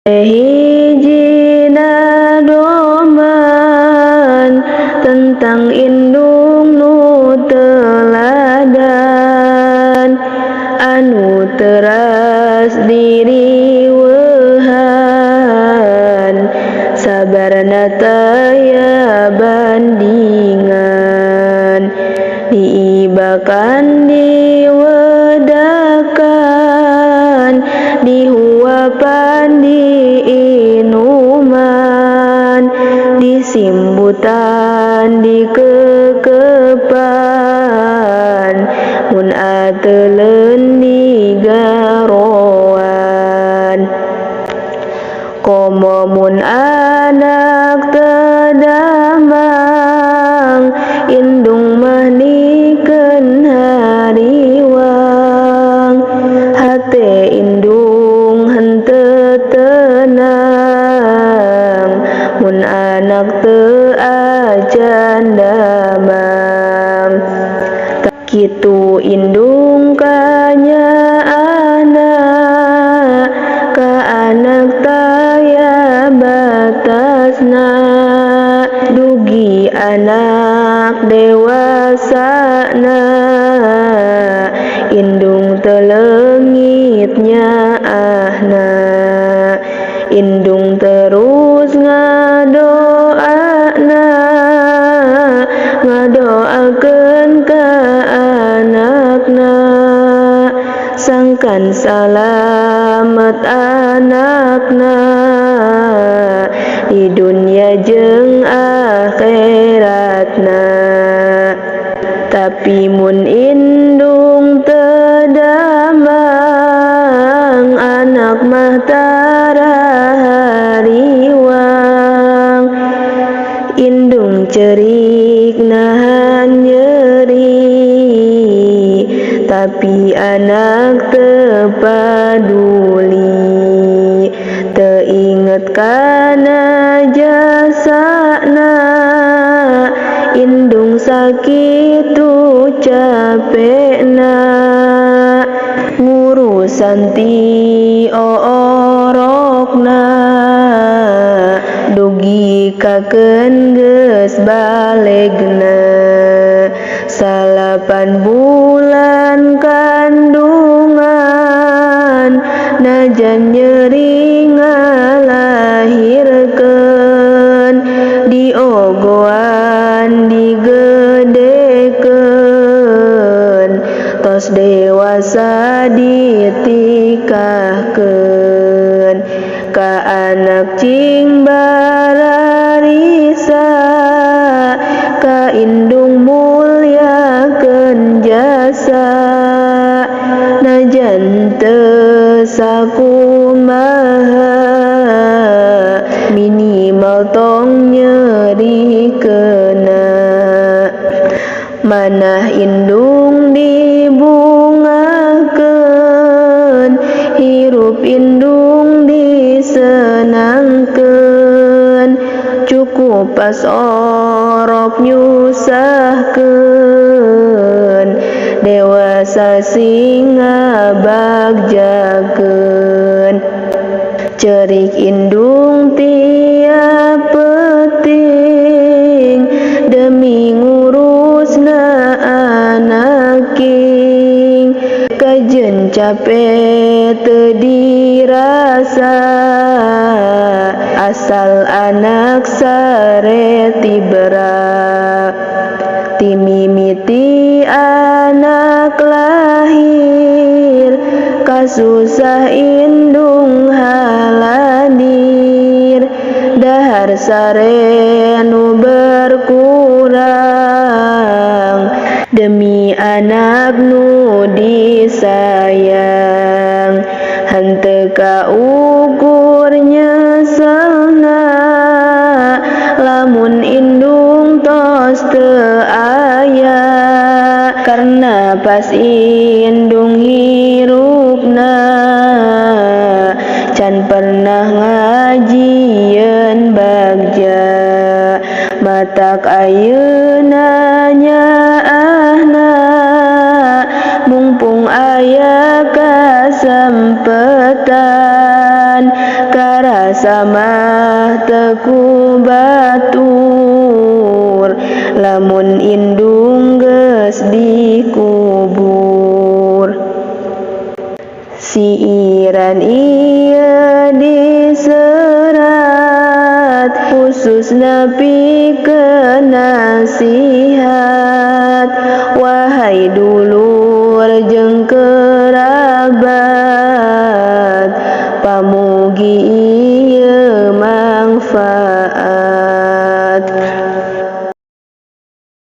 Hijina doman tentang indung nu teladan anu teras diriweuhan sabarna taya bandingan diibakan diwedakan dihuapan diinuman disimbutan dikekepan mun ateleun digaroan komo mun anak teu damang indung mah dikeun hariwang hate indung henteu tenang mun anak teu acan damang kitu indung kanyaahna ka anak taya batasna dugi anak dewasana indung teu leungit nyaahna indung terus ngadoana ngadoakeun ka anakna sangkan salamet anakna di dunya jeung akhiratna. Tapi mun indung teu damang anak mah tara hariwang indung cerik nahan nyeri tapi anak teu paduli teu inget kana jasana indung sakitu capekna ngurusan ti oorokna dugi kakeun geus balegna 9 bulan kandungan najan nyeri ngalahirkeun diogoan digedekeun tos dewasa ditikahkeun ka anak cing bararisa ka indung mulyakeun jasa najan teu sakumaha minimal tong nyerikeunna manah indung dibungahkeun hirup indung disenangkeun cukup pas orok nyusahkeun dewasa sing ngabagjakeun cerik indung tiap peuting demi ngurusna anaking kajeun cape teu dirasa asal anak sare tibra timimiti anak lahir kasusah indung haladir dahar sare nu berkurang demi anak nu disayang henteu kaukur nyeselna lamun indung tos teu aya karena pas indung hirupna can pernah ngajieun bagja matak ayeuna nyaahna mungpung aya kasempetan. Karasa mah teu ku batur lamun indung geus dikubur. Siiran ieu diserat khususna pikeun nasihat, wahai dulur jeung kerabat, pamugi.